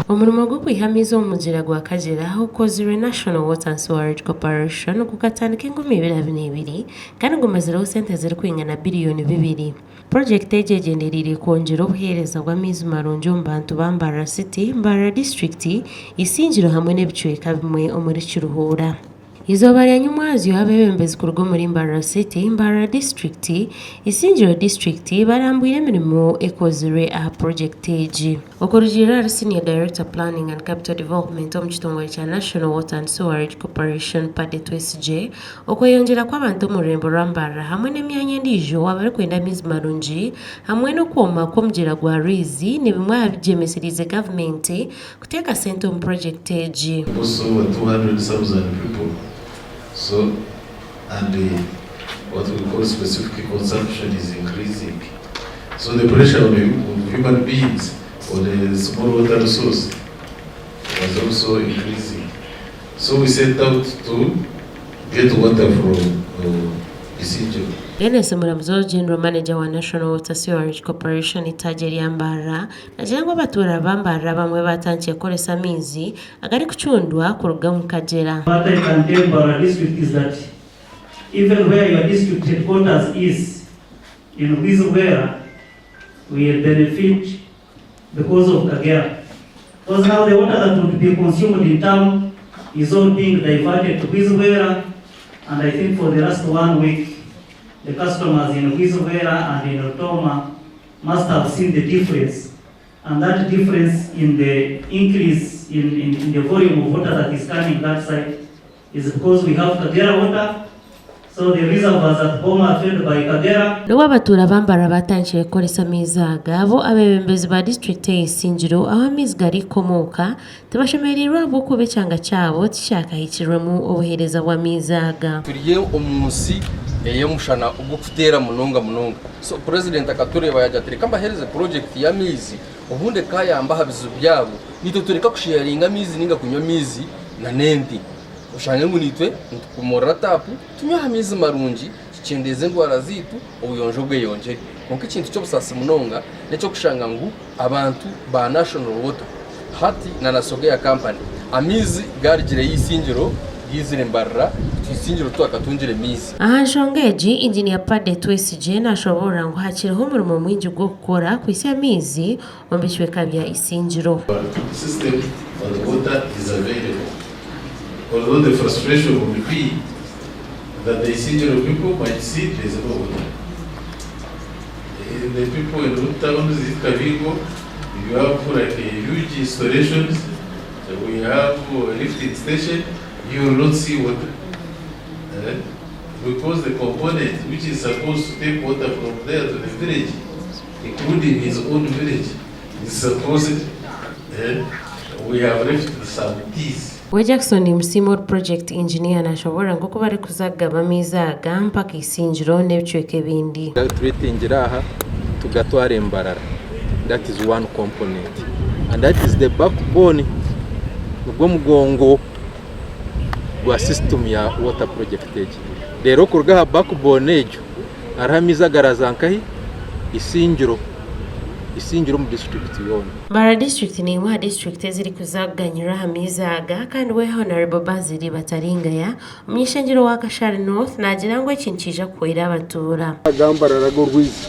Omurimo gw'okwiha amaizi omu mugyera gwa Kagyera ogukozirwe National Water and Sewerage Corporation gukatandika enkumi ibiri abiri n'ebiri kandi gumazireho sente zirikwingana biriyoni bibiri. Purojekiti egi egyendereire kwongyera obuheereza bw'amaizi marungi omu bantu ba Mbarara City, Mbarara Disiturikiti, Isingiro hamwe n'ebicweka bimwe omuri Kiruhura. Eizooba rya nyumwazyo, abeebembezi kuruga omuri Mbarara City, Mbarara Disiturikiti, Isingiro Disiturikiti barambwire emirimo ekozirwe aha purojekiti egi. Okurugiirira ahari Senior Director Planning and Capital Development omu kitongore kya National Water and Sewerage Corporation, Paddy Twesigye, okweyongyera kw'abantu omu rurembo rwa Mbarara hamwe n'emyanya endiijo abarikwenda amaizi marungi hamwe n'okwoma kw'omugyera gwa Rwizi ni bimwe aha bigyemeseriize gavumenti kuteeka sente omu purojekiti egi. Also over 200,000 people so and what we call specific consumption is increasing so the pressure on human beings on a small water resource was also increasing so we set out to get water from Isingiro. Denis Muramuzi, General Manager wa National Water Sewerage Corporation itaagi erya Mbarara Nagira ngu abatuura ba Mbarara abamwe baatandikire kukoresa amaizi agarikucundwa kuruga omu kagyera. What I can tell Mbarara district is that even where your district headquarters is in Bwizibwera will benefit because of Kagera because now the water that would be consumed in town is all being diverted to Bwizibwera and I think for the last one week the customers in Bwizibwera and in Rutoma must have seen the difference and that difference in the increase in, in, in the volume of water that is coming that side is because we have Kagera water so the reservoirs at Boma are filled by Kagera. N'obu abatuura ba Mbarara baatandikire kukoresa amaizi aga, bo abeebembezi ba disiturikiti eya Isingiro ahu amaizi garikukomooka tibashemereirwe ahabw'okuba ekyanga kyabo tikyakahikirwemu obuheereza bw'amaizi aga. Turi omu nsi ey'omushana ogurikuteera munonga munonga. So Purezidenti akatureeba yaagira ati reka mbaheereze purojekiti y'amaizi obundi ekaayamba aha bizibu byabo, naitwe tureka kusheyaringa amaizi nainga kunywa amaizi n'ente. Oshange ngu naitwe nitukomorora taapu tunywe aha maizi marungi tukyendeeze endwara zaitu, obuyonjo bweyongyere. Kwonka ekintu ky'obusaasi munonga n'eky'okushanga ngu abantu ba National Water hati na na Sogea Company amaizi garugireyo Isingiro gaizire Mbarara, itwe Isingiro titwakatungire maizi. Aha nshonga egi, Engineer Paddy Twesigye nashoboorora ngu hakiriho omurimo mwingi gw'okukora kuhitsya amaizi omu bicweka bya Isingiro. System but water is available although the frustration would be that the Isingiro people might see there is no water. The people in Root towns, Kabingo, you have like a huge installations, we have a lifting station, you will not see water. Eh? Because the component which is supposed to take water from there to the village, including his own village, is supposed, eh? we have left some teas. We Jackson Musiima ori Project Engineer nashoboorora nk'oku barikuza kugaba amaizi aga mpaka Isingiro n'ebicweka ebindi. Tureetingira aha tugatwara e Mbarara that is one component and that is the backbone nigwo mugongo gwa system ya water project egi. Reero kuruga aha backbone egyo hariho amaizi agaraza nkahi? Isingiro, Isingiro omu district yoona. Mbarara disiturikiti n'emwe aha disiturikiti ezirikuza kuganyirwa aha maizi aga kandi we Honarebo Bazili Bataringaya omuny'ishengyero wa Kashari North naagira ngu eki nikiija kuhwera abatuura. Aga Mbarara ag'orwizi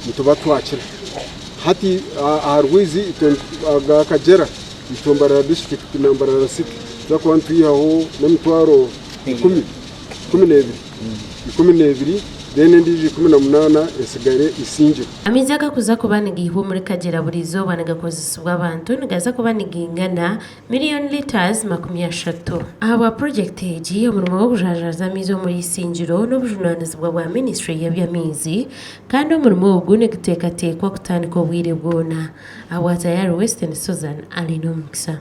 nituba twakira hati aha rwizi itwe aga Kagyera itwe Mbarara disiturikiti na Mbarara city nituza kuba nitwihaho n'emitwaro ikumi, 12. 12 then endiijo 18 etsigare Isingiro. Amaizi agakuza kuba nigaihwa omuri Kagyera buri izooba nigakozesibwa abantu nigaza kuba nigaingana miriyoni litres 30. Ahabwa purogyekiti egi, omurimo gw'okujanjaaza amaizi omuri Isingiro n'obujunaanizibwa bwa minisiture y'eby'amaizi kandi omurimo ogu niguteekateekwa kutandika obwire bwona. Ahabwa Tayari Western Susan Alinomukisa.